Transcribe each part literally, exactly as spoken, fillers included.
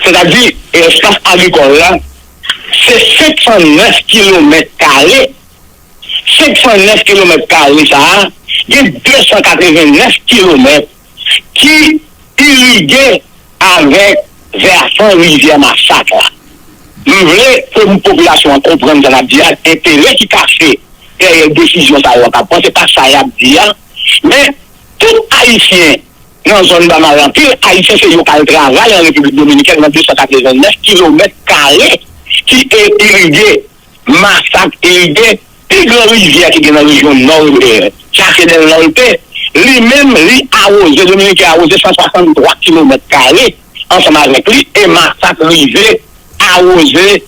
Sètadi, espas agrikòl la, se senk san nèf kilomèt kare. Senk san nèf kilomèt kare sa a, gen de san katreven nèf kilomèt ki irige avèk vèsan rivyè Masak la. M vle pou popilasyon an konprann sa n ap di a, enterè ki kache dèyè desizyon sa yo k ap pran, se pa sa y ap di a, men tout Ayisyen nan zòn Ba Mare, anpil Ayisyen se yo k al travay an Repiblik Dominikèn nan de san katreven nèf kilomèt kare ki e, irige Masak, irige pi gran rivyè ki gen nan rejyon nò, e, Chache del Norte, li menm, li awoze, Dominiken awoze san swasanntwa kilomèt kare ansanm avèk li, e Masak rive awoze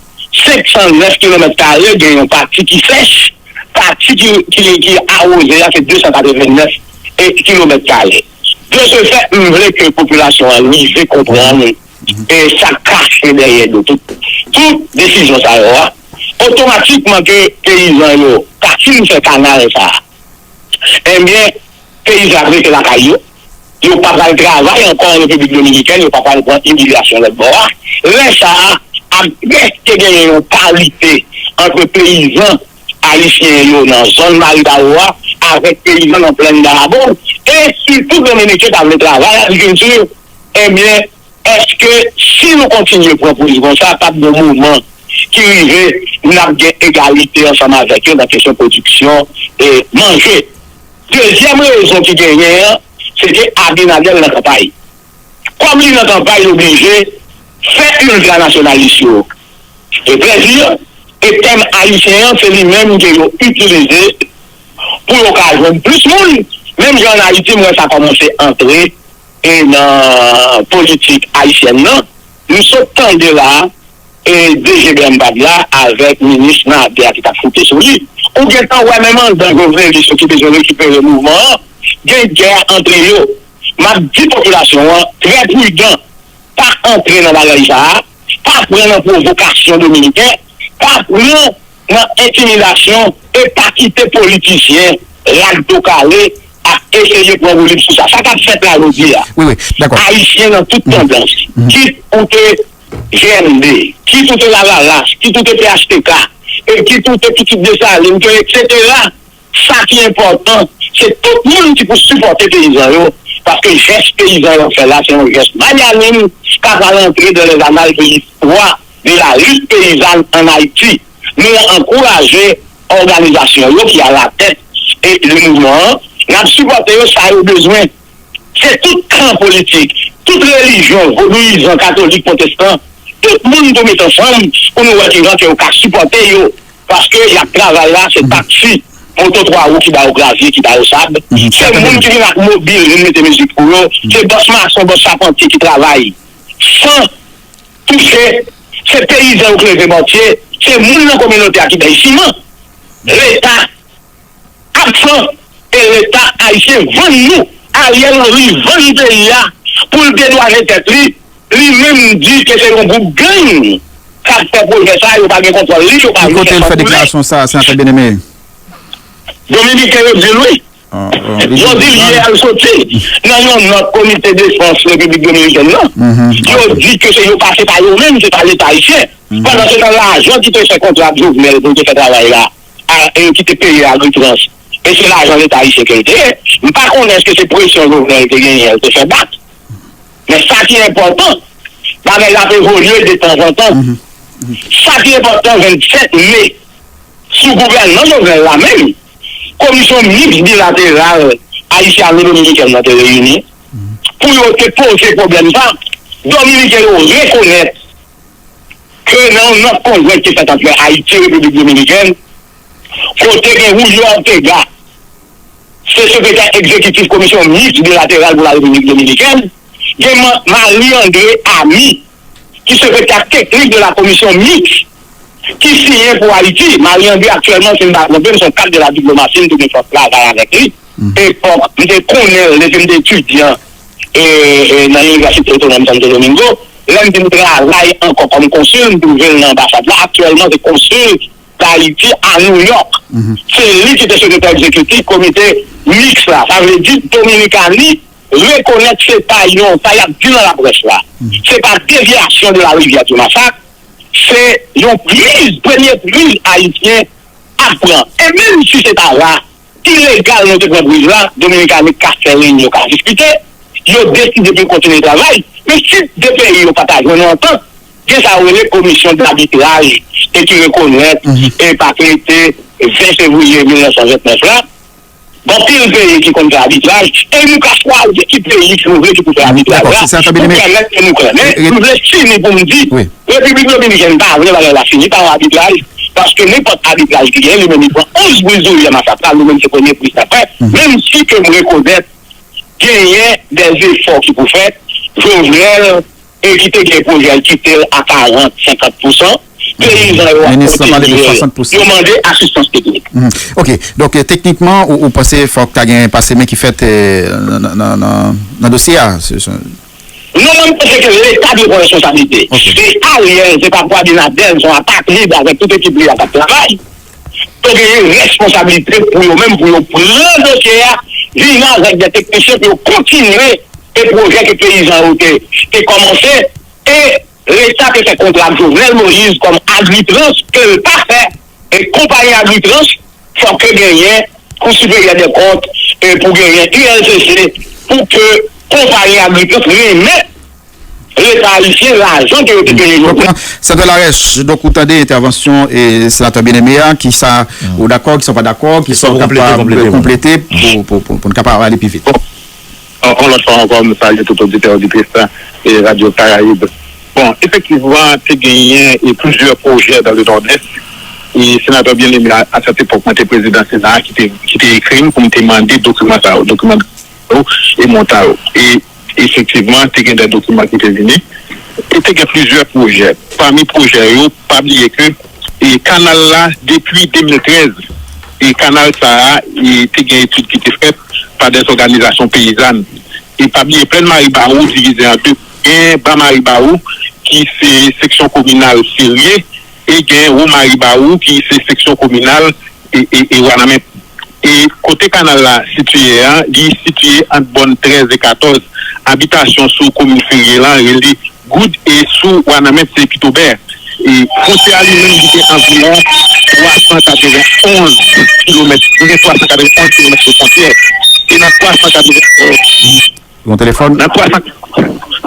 senk san nèf kilomèt kare, gen yon pati ki sèch, pati ki, ki, ki awoze a se de san katreven nèf kilomèt kare. De ce fait, m vle ke popilasyon an rive konprann e sa k kache dèyè do tout, tout desizyon sa yo a. Otomatikman ke peyizan yo ta fin fè kanal sa a, ebyen, peyizan ap rete lakay yo. Yo pa pral travay ankò an Repiblik Dominikèn, yo pa pral pran imilyasyon lòt bò a. Lè sa a, ap prèske genyen yon parite ant peyizan ayisyen yo nan zòn Maribawo a avèk peyizan nan Plèn Darabon, e sitou Dominiken ta vle travay agrikilti. Ebyen, èske si nou kontinye pran pozisyon konsa, p ap gen yon moman ki rive, n ap gen egalite ansanm avèk yo nan kesyon pwodiksyon e manje? Dezyèm rezon ki genyen an, se ke Abinader nan kanpay. Kòm li nan kanpay, li oblije fè iltranasyonalis yo e plèzi, e tèm ayisyen an, se li menm ke yo itilize pou yo ka jwenn plis moun. Menm jan ann Ayiti, m wè sa kòmanse antre e nan politik ayisyèn nan. M sot tande la, e D G B M P A D la avèk minis Nader ki t ap foute sou li. Ou gentan wè menm anndan Jovenelis yo ki bezwen rekipere mouvman an, gen gè antre yo. M ap di popilasyon an trè pridan, pa antre nan bagay sa a, pa pran nan pwovokasyon dominiken, pa pran nan entimidasyon, e pa kite politisyen rak do kale ap eseye pran woulib sou sa. Sa k ap fèt la jodi a, Wi, wi, dakò. Ayisyen nan tout tandans, kit ou te G M D, kit ou te Lavalas, kit ou te P H T K, e kit ou te Pitit Desalin, ke etsetera, sa ki enpòtan, se tout moun ki pou sipòte peyizan yo, paske jès peyizan yo fè la, se yon jès magnanim, k ap al antre dans les annales de l'histoire de la lutte paysanne en Haïti. Nou ankouraje òganizasyon yo ki alatèt e de mouvman an, n ap sipòte yo sa yo bezwen. Se tout kan politik, tout relijyon, vodouyizan, katolik, pwotestan, tout moun pou met ansanm pou nou wè kijan ke yo ka sipòte yo. Paske y ap travay la, se taksi, moto twa wou ki ba yo gravye, ki ba yo sab. Se moun ki vin ak mobil, vin mete mizik pou yo. Se bòs mason, bòs chapantye ki travay san touche. Se peyizan yo k leve mòtye. Se moun nan kominote a ki bay siman. Leta absan e Leta ayisyen vann nou. Ariel Henry vann peyi a pou l dedwanen tèt li. Li menm di ke se yon gwoup gang k ap fè pwojè sa, yo pa gen kontwòl li, yo pa vle fè sa pou li. Ki kote l fè deklarasyon sa a, Senatè Bien-Aimé? Dominiken yo di l wi. Yo di l ye a l soti nan yon nòt Komite Defans Repiblik Dominikèn nan. Yo di ke se yo pase pa yo menm, se pa Leta ayisyen. Pandan se tan, lajan ki te fè kontra ak Jovenel pou l te fè travay la, a, e ki te peye Agritrans, e se lajan Leta ayisyen ke l te ye. M pa konnen èske se presyon Jovenel te genyen, l te fè bak. Men sa ki enpòtan, bagay la ap evolye detanzantan. Sa ki enpòtan, vennsèt me, sou gouvènman Jovenel la menm, komisyon miks bilateral ayisyano-dominikèn nan te reyini pou yo te poze pwoblèm sa. Dominiken yo rekonèt ke nan yon nòt konjwent ki fèt ant Ayiti e Repiblik Dominikèn, kote gen Julio Ortega, se sekretè egzekitif Komisyon Miks Bilateral pou la Repiblik Dominikèn, gen Ma-, Marie André Amy, ki sekretè teknik de la Commission Mixte, ki siyen pou Ayiti. Marie André aktyèlman, si m pa twonpe m, se yon kad de la diplomasi, m te gen chans travay avèk li. Epòk, m te konnen l depi m te etidyan, e, e, nan Inivèsite Otonòm Santo Domingo. Lè m vin travay ankò kòm konsil, m twouve l nan anbasad la. Aktyèlman, se konsil Dayiti a New York. Se li ki te sekretè egzekitif komite miks la. Sa vle di Dominikani rekonèt se pa yon, sa y ap di nan laprès la, se pa devyasyon de la rivière du Massacre, se yon priz, premye priz ayisyen ap pran. E menm si se ta va ilegal nou te pran priz la, Dominikani ka fè reyinyon, ka diskite, yo deside pou yo kontinye travay. Men si de peyi yo pa ta jwenn yon antant, gen sa yo rele komisyon dabitraj e ki rekonèt e pa trete ven fevriye mil nèf san vennèf la. Gen anpil peyi ki konn fè abitraj e nou ka chwazi ki peyi ki nou vle ki pou fè abitraj la pou pèmèt ke nou klè. Men m vle fini pou m di Repiblik Dominikèn pa vle bagay la fini pa yon abitraj, paske nenpòt abitraj ki genyen, li menm li pran onz priz rivyè Masak la, li menm se premye priz sa fè, menm si ke m rekonèt genyen dè efò ki pou fèt, Jovenel e ki te gen pwojè l kite l a karant, senkant pousan, peyizan yo ap kontinye, yo mande asistans teknik. Ok, donk teknikman ou panse fòk ta gen pase men ki fèt nan dosye a? Non, mwen m panse ke Leta dwe pran responsablite. Se Ariel, se pa pou Abinader, se yon apatrid avèk tout ekip li a k ap travay. Yo genyen responsablite pou yo menm, pou yo pran dosye a, vin avèk de teknisyen pou yo kontinye e pwojè ke peyizan yo te, te kòmanse, e Leta te fè kontra ak Jovenel Moïse kòm Agritrans ke l pa fè, e konpayi Agritrans, fòk ke genyen Kou Siperyè dè Kont, e pou genyen U L C C, pou ke konpayi Agritrans remèt Leta ayisyen lajan ke yo te peye yo. Sandra Larèche, donk ou tande entèvansyon e senatè Bien-Aimé a, kisa ou dakò, kisa ou pa dakò, kisa ou kapab konplete pou, pou, pou, pou nou kapab ale pi vit. Yon lòt fwa ankò, m salye tout oditè, oditris e Radyo Karayib. Bon, efektivman, te genyen e plizyè pwojè dans le Nord-Est. E senatè Bien-Aimé, a, a sèt epòk, mwen te prezidan Sena a, ki te, ki te ekri m pou m te mande dokiman sa yo, dokiman e Montayo. E efektivman, te gen de dokiman ki te vini. E te gen plizyè pwojè. Pami pwojè yo, pa bliye ke e kanal la, depi de mil trèz, e kanal sa a, e te gen etid ki te fèt pa dè òganizasyon peyizàn. E pa bliye, Plèn Maribawou divize an de. Gen Ba Maribawou, ki se seksyon kominal Ferye, e gen Wo Maribawou, ki se seksyon kominal e, e, e Wanament. E kote kanal la sitiye a, li sitiye ant bòn trèz e katòz. Abitasyon sou komin Ferye lan rele Goud e sou Wanament se Pitobè. E fwontyè a li menm li gen anviwon twa san katrevenonz kilomèt, li gen twa san katrevenonz kilomèt de fwontyè. E nan twa san katrevenonz, Yon telefòn? Nan twa san,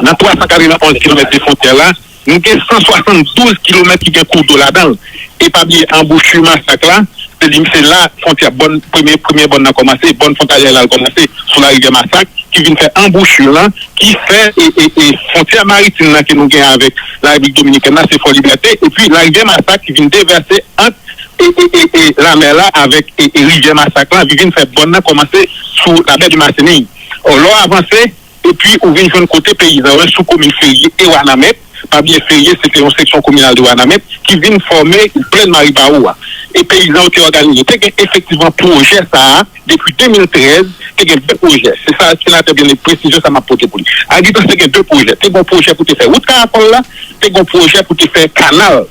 nan twa san katrevenonz kilomèt de fwontyè la, nou gen san swasanndouz kilomèt ki gen kou dlo ladan l. E pa bliye anbouchi Masak la, se li, se la fwontyè bòn, premye, premye bòn nan kòmanse, bòn fwontalyè la l kòmanse sou larivyè Masak, ki vin fè anbouchi lan, ki fè e, e, e fwontyè maritim nan ke nou gen avèk Larepiblik Dominikèn nan, se Fò Libète, epi larivyè Masak ki vin devèse ant e, e, e, e lamè la avèk e, e rivyè Masak la, vin fè bòn nan kòmanse sou labè de Masenyey. Lè w avanse, epi ou vin jwenn kote peyizan yo sou komin Ferye e Wanament. Pa bliye Ferye se te yon seksyon kominal de Wanament ki vin fòme Plèn Maribawou a. E peyizan yo te òganize. Te gen efektivman pwojè sa a depi de mil trèz, te gen de pwojè. Se sa senatè Bien-Aimé, presizyon sa m ap pote pou li. Agritrans te gen de pwojè. Te gen yon pwojè pou te fè wout Karapòl la, te gen yon pwojè pou te fè kanal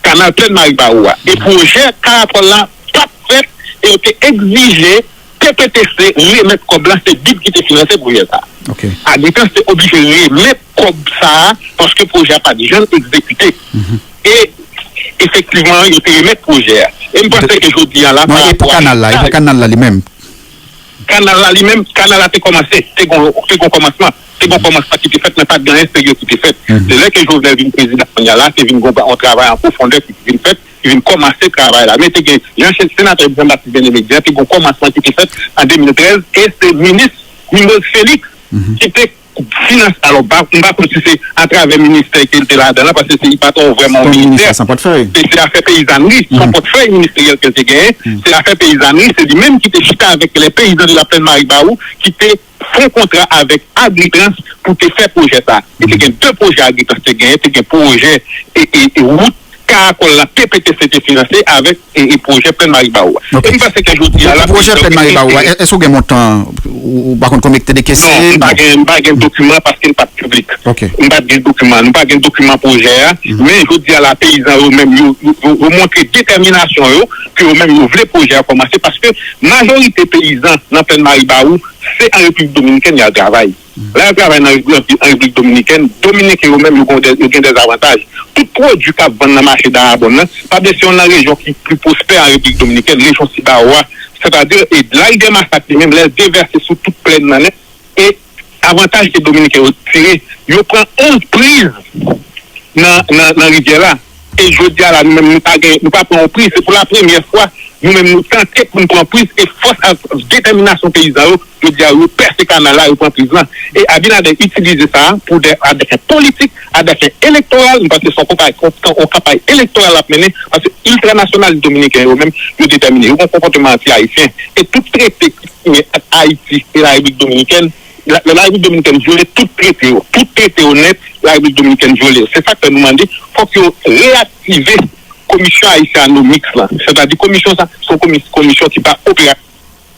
kanal Plèn Maribawou a. E pwojè Karapòl la p ap fèt e yo te egzije P P T C remèt kòb la, se bid ki te finanse pwojè sa a. Agritrans te oblije remèt kòb sa a paske pwojè a pa t janm egzekite. E efektivman, yo te remèt pwojè a. E m panse ke jodi a la, pa rapò a. Non, e pou kanal la, e pou kanal la li menm? Kanal la li menm, kanal la te kòmanse, te gon, te gon kòmansman. Te gon kòmansman ki te fèt, men pa t gen anyen serye ki te fèt. Se lè ke Jovenel vin prezidan kounye a la, te vin gon yon travay an pwofondè ki vin fèt, ki vin kòmanse travay la. Men te gen, jan senatè Jean Baptiste Bien-Aimé di a, te gon kòmansman ki te fèt an de mil trèz, e se minis Nimose Félix ki te finans, alò, m pa konn si se atravè ministè ke l te ladan l, paske se, li pa t yon vrèman yon ministè. Se afè peyizanri, se yon pòtfèy ministeryèl ke l te genyen. Se afè peyizanri, se li menm ki te chita avèk les paysans de la plaine Maribawou, ki te fè yon kontra avèk Agritrans pou te fè pwojè sa. E te gen de pwojè Agritrans te genyen, te gen pwojè e, e, e wout Karakòl la, P P T C te finanse avèk e, e pwojè Plèn Maribawou a. E m panse ke jodi a la. Pwojè Plèn Maribawou a, èske w gen montan, ou pa konn konbyen ki te dekese? Non, m pa gen, m pa gen dokiman paske l pa t piblik. M pa t gen dokiman, nou pa gen dokiman pwojè a, men jodi a la, peyizan yo menm, yo, yo, yo montre detèminasyon yo, ke yo menm yo vle pwojè a kòmanse, paske majorite peyizan nan Plèn Maribawou, se an Repiblik Dominikèn y al travay. Lè y al travay nan Repiblik, an Repiblik Dominikèn, Dominiken yo menm yo gen de, yo gen de avantaj. Tout pwodui k ap vann nan mache Dayabòn nan, pa bliye se yon nan rejyon ki pi pwospè an Repiblik Dominikèn, rejyon Sibawo a, sètadi e Larivyè Masak li menm, lè l devèse sou tout plèn nan nèt, e avantaj ke Dominiken yo tire, yo pran onz priz nan, nan, nan rivyè la. E jodi a la, nou menm, nou pa gen, nou pa pran yon priz. Se pou la premyè fwa, nou menm, nou tante pou n pran priz. E fòs ak detèminasyon peyizan yo, jodi a, yo pèse kanal la, yo pran priz lan. E Abinader itilize sa a pou de, a dèfen politik, a dèfen elektoral. Nou panse se yon konpay, yon, yon kanpay elektoral l ap mennen. Paske iltranasyonalis dominiken yo menm, yo detèmine. Yo gen yon konpòteman anti-ayisyen. E tout trete ki siyen ant Ayiti e Larepiblik Dominikèn, la, la Repiblik Dominikèn vyole tout trete yo. Tout trete yo nèt, la Repiblik Dominikèn vyole yo. Se sa k fè nou mande, fòk yo reyaktive Komisyon Ayisyano Miks lan. Sètadi komisyon sa, se yon komi-, komisyon ki pa opera-,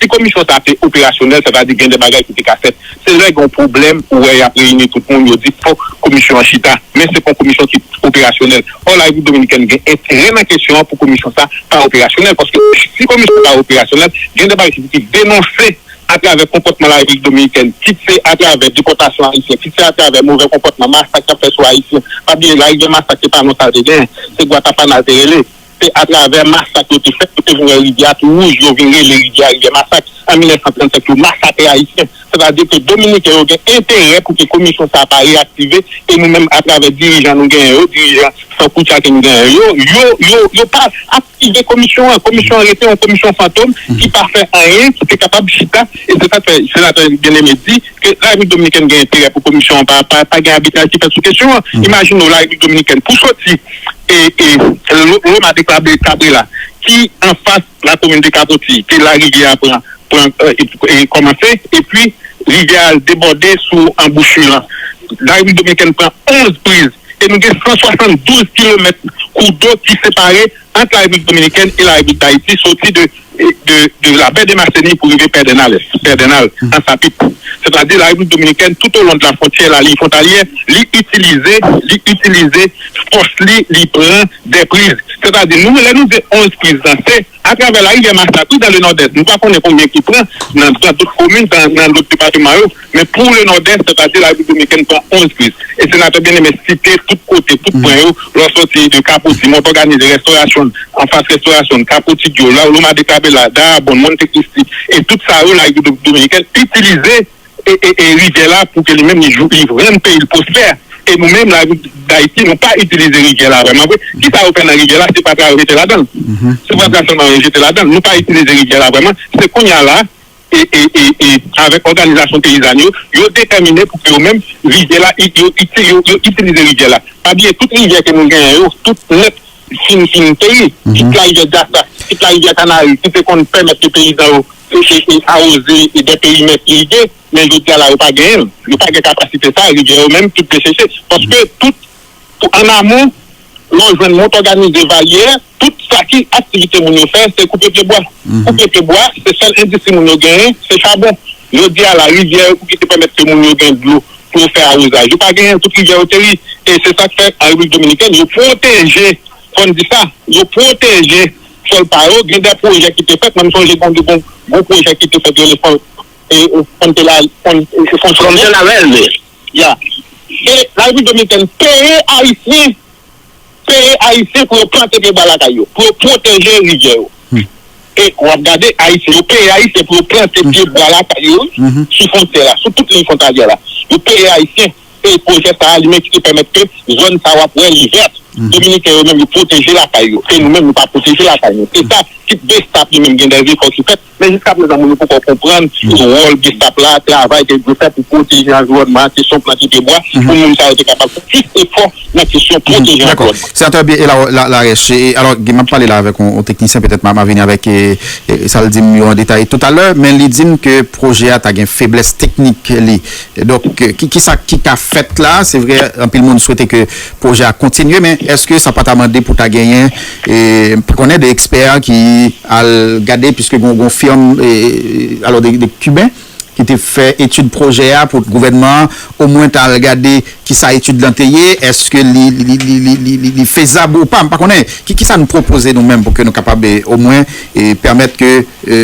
si komisyon sa te operasyonèl, sètadi gen de bagay ki te ka fèt. Se lè gen yon pwoblèm, ou wè y ap reyini tout moun, yo di fòk komisyon an chita. Men se pa yon komisyon ki operasyonèl. Ò, la Repiblik Dominikèn gen enterè nan kesyon an pou komisyon sa pa operasyonèl. Paske si komisyon sa operasyonèl, gen de bagay ki, ki denonse atravè konpòtman la Repiblik Dominikèn, kit se atravè depòtasyon ayisyen, kit se atravè movè konpòtman, masak k ap fèt sou Ayisyen. Pa bliye, Larivyè Masak, se pa non sa l te genyen, se Gwatapana l te rele. Se atravè masak yo te fèt, yo te vin wè rivyè a tou wouj, yo vin rele rivyè a Rivyè Masak. An mil nèf san trannsenk, yo masakre Ayisyen. Sètadi ke Dominiken yo gen enterè pou ke komisyon sa a pa reyaktive, e nou menm, atravè dirijan nou genyen yo, dirijan san koutcha ke nou genyen yo, yo, yo, yo pa aktive komisyon an. Komisyon an rete yon komisyon fantom ki pa fè anyen, ki te kapab chita. E se sa k fè senatè Bien-Aimé di ke Larepiblik Dominikèn gen enterè pou komisyon an pa, pa, pa gen abitraj ki fèt sou kesyon an. Imajine w, Larepiblik Dominikèn, pou soti e, e, Lo-, Loma de Cabre-, Cabrera, ki anfas lakomin de Capotillo, ke larivyè a pran, pran, e, e, e kòmanse, epi rivyè a al debòde sou anbouchi lan. Larepiblik Dominikèn pran onz priz, e nou gen san swasanndouz kilomèt kou do ki separe ant Larepiblik Dominikèn e Larepiblik Dayiti, soti de, de, de la baie de Martinique pou rive Pedernales, Pedernales, an Sapip. Sètadi, Larepiblik Dominikèn, tout au long de la frontière, la ligne frontalière, li itilize, li itilize fòs li, li pran de priz. Sètadi, nou, lè nou di onz priz lan, se atravè larivyè Masak, wi, dans le Nord-Est. Nou pa konnen konbyen ki pran nan, nan dòt komin, nan, nan dòt depatman yo. Men pou le Nord-Est, sètadi Larepiblik Dominikèn pran onz priz. E senatè Bien-Aimé site tout kote, tout pwen yo, lè w soti de Kapoti, Mont Organisé, Restauración, anfas Restauración, Capotillo, la Loma de Cabrera, Dajabón, Montecristi, e tout sa yo, Larepiblik Dominikèn itilize e, e, e rivyè la pou ke li menm li jou, li rann peyi l pwospè. E nou menm, Larepiblik Dayiti, nou pa itilize rivyè la vrèman vre. Kisa yo fè nan rivyè la? Se pa tra yo jete ladan l. Se pa tra sèlman yo jete ladan l. Nou pa itilize rivyè la vrèman. Se kounye a la, e, e, e, e, avèk òganizasyon peyizàn yo, yo detèmine pou ke yo menm, rivyè la, i-, yo, iti-, yo, yo itilize rivyè la. Pa bliye, tout rivyè ke nou genyen yo, tout nèt fin, fin peri. Kit larivyè Jasa, kit larivyè Kanari, ki te konn pèmèt ke peyizan yo e, e, e awoze e de perimèt irige, men jodi a la, yo pa genyen l. Yo pa gen kapasite sa, rivyè yo menm, tout deseche. Paske tout, pou, an amon, lè w jwenn Mont Òganize, Valyè, tout sa ki aktivite moun yo fè, se koupe pye bwa. Koupe pye bwa, se sèl endistri moun yo genyen, se chabon. Jodi a la, rivyè yo pou ki te pèmèt ke moun yo gen dlo pou yo fè awozaj. Yo pa genyen, tout rivyè yo teri. E se sa k fè, an Repiblik Dominikèn, yo pwoteje, fò n di sa, yo pwoteje sòl pa yo. Gen de pwojè ki te fèt, mwen m sonje gen yon, gen yon pwojè ki te fèt, rele Fon-, e, e, Fonte la, Fon-, e, Fonte la Verde. Ya. E Larepiblik Dominikèn peye Ayisyen, peye Ayisyen pou yo plante pye bwa lakay yo, pou yo pwoteje rivyè yo. E w ap gade, Ayisyen, yo peye Ayisyen pou yo plante pye bwa lakay yo, wi, sou fwontyè la, sou tout liy fwontalyè la. Yo peye Ayisyen, e pwojè sa a, li menm ki te pèmèt ke zòn sa w ap wè li vèt. Dominiken yo menm, yo pwoteje lakay yo. E nou menm, nou pa pwoteje lakay nou. Se sa, kit Gestap li menm, gen de efò ki fèt, men jiskaprezan, moun yo poko konprann wòl Gestap la, travay ke l dwe fè pou pwoteje anviwònman an, kesyon plante pye bwa, pou moun sa yo te kapab fè plis efò nan kesyon pwoteje anviwònman. Senatè Bien-, e la, la, Larèche, e alò, gen, m ap pale la avèk yon, yon teknisyen, petèt m a, m a vini avèk, e, e, sa l di m yo an detay toutalè, men li di m ke pwojè a ta gen feblès teknik li. Donk, e, ki, ki sa ki ka fèt la? Se vre, anpil moun swete ke pwojè a kontinye, men èske sa pa ta mande pou ta genyen, e, m pa konnen, de ekspè ki al gade, piske gon, gon fèm, e, alò, de, de Kiben ki te fè etid pwojè a pou gouvènman an omwen ta al gade kisa etid lan te ye, èske li, li, li fezab ou pa, m pa konnen. Ki, kisa nou pwopoze nou menm pou ke nou kapab, e, omwen, e, pèmèt ke, e,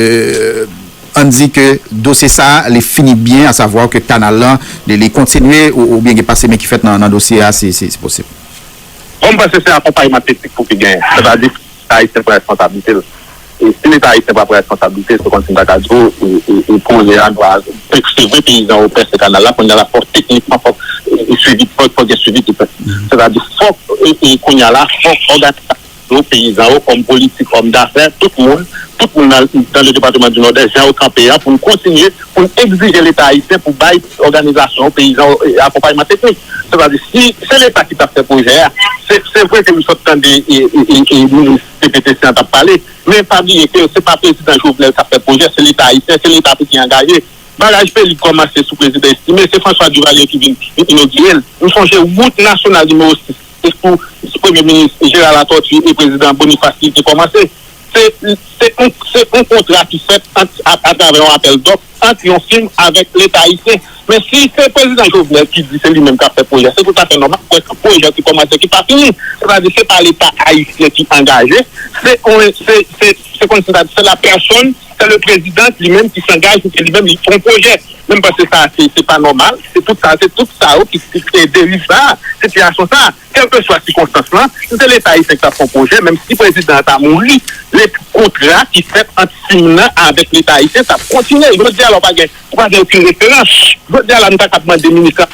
ann di ke dosye sa a, li fini byen, asavwa ke kanal lan, li, li kontinye ou, oubyen gen pase men ki fèt nan, nan dosye a, si, si, si posib. Bon, m panse se akonpayman teknik pou ki genyen. Sètadi, Leta ayisyen pran responsablite l. E si Leta ayisyen pa pran responsablite, se kòmsi m ta ka di w, e, e, e pwoje a dwa, se vre peyizan yo pèse kanal la, kounye a la fòk teknikman, fòk, e, e swivi, fòk, fòk gen swivi ki fèt. Sètadi, fòk, e, e kounye a la, fòk òganizasyon yo, peyizan yo, òm politik, òm dafè, tout moun, tout moun nan, nan le département du Nord-Est, jan yo kanpe a, pou n kontinye, pou n egzije Leta ayisyen pou bay òganizasyon yo, peyizan yo, e, akonpayman teknik. Sètadi, si se Leta ki t ap fè pwojè a, se, se vre ke nou sot tande e, e, e, e minis P P T C an t ap pale, men pa bliye ke se pa prezidan Jovenel k ap fè pwojè, se Leta ayisyen, se Leta tou ki angaje. Baraj Pelig kòmanse sou prezidan Estimé, se François Duvalier ki vin inogire l. Nou sonje wout nasyonal nimewo sis, se sou, sou premye minis Gérard Latortue e prezidan Boniface li te kòmanse. Se, se yon, se yon kontra ki fèt ant, a, atravè yon apèl dòf ant yon fim avèk Leta ayisyen. Men si se prezidan Jovenel ki di se li menm k ap fè pwojè, se toutafè nòmal pou wè se yon pwojè ki kòmanse ki pa fini. Sètadi se pa Leta ayisyen ki angaje, se yon, se, se, se kòmsi ta di, se la pèsòn, se le prezidan li menm ki s'engage pou ke li menm li fè yon pwojè. Men m panse sa se, se pa nòmal, se tout sa, se tout sa yo ki, ki kreye deriv sa, sitiyasyon sa. Kèlkeswa sikonstans lan, si se Leta ayisyen ki t ap fè yon pwojè, menm si prezidan an ta mouri, le kontra ki fèt ant fim nan avèk Leta ayisyen t ap kontinye. Jodi a la, w pa gen, w pa gen okenn referans. Jodi a la, nou ta kab mande minis la,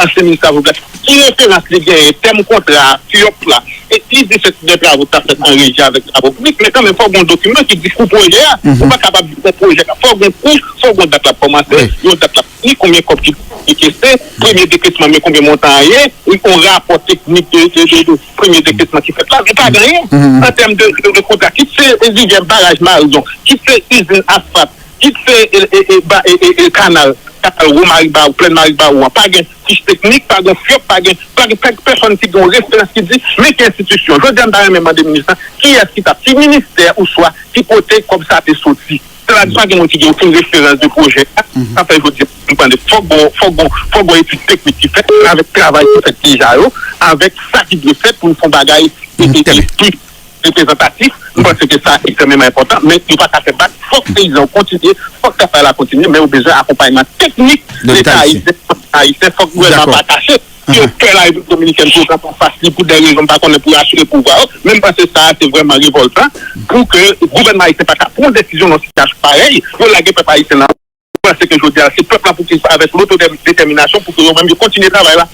ansyen minis la, ki referans li genyen, tèm kontra a, fyòp la, e ki di se de travo ki t ap fèt an reji avèk travo piblik, men kanmenm, fò gen yon dokiman ki di kou pwojè a. Ou pa kapab di yon pwojè, fò gen kou, fò gen dat l ap kòmanse, yon dat l ap fini, konbyen kòb ki, ki kese, premye dekesman, men konbyen montan an ye, yon rapò teknik de, de, de, de premye dekesman ki fèt la, nou pa gen anyen. An tèm de, de, de kontra, kit se rivyè baraj Marion, kit se izin asfalt, kit se, e, e, e, ba, e, e, e, kanal, kanal Wo Mariba ou Plèn Mariba ou an, pa gen fich teknik, pa gen fyòp, pa gen, pa gen, pa gen pèsòn ki gen yon referans ki di, men ki enstitisyon. Jodi a, m ta renmen mande minis lan, kiyès ki t ap, ki ministè oswa ki kote kòb sa te soti. Sètadi pa gen moun ki gen okenn referans de pwojè a. Sa fè jodi a, m tande fòk gon, fòk gon, fòk gon etid teknik ki fèt avèk travay ki fèt deja yo, avèk sa ki dwe fèt pou n fè yon bagay e, e, e, pli reprezantatif. M panse ke sa ekstrèmeman enpòtan, men nou pa ka fè bak. Fòk peyizan yo kontinye, fòk travay la kontinye, men yo bezwen akonpayman teknik Leta ayisyen, ayisyen, fòk gouvènman pa kache. Si yo pè la Repiblik Dominikèn pou yo kanpe anfas li pou de rezon m pa konnen pou yo asire pouvwa yo, men m panse sa a se vrèman revòltan pou ke gouvènman ayisyen pa ka pran desizyon nan sitiyasyon parèy, yo lage pèp ayisyen nan. M panse ke jodi a se pèp la pou ki avèk lotodetèminasyon pou ke yo menm yo kontinye travay la.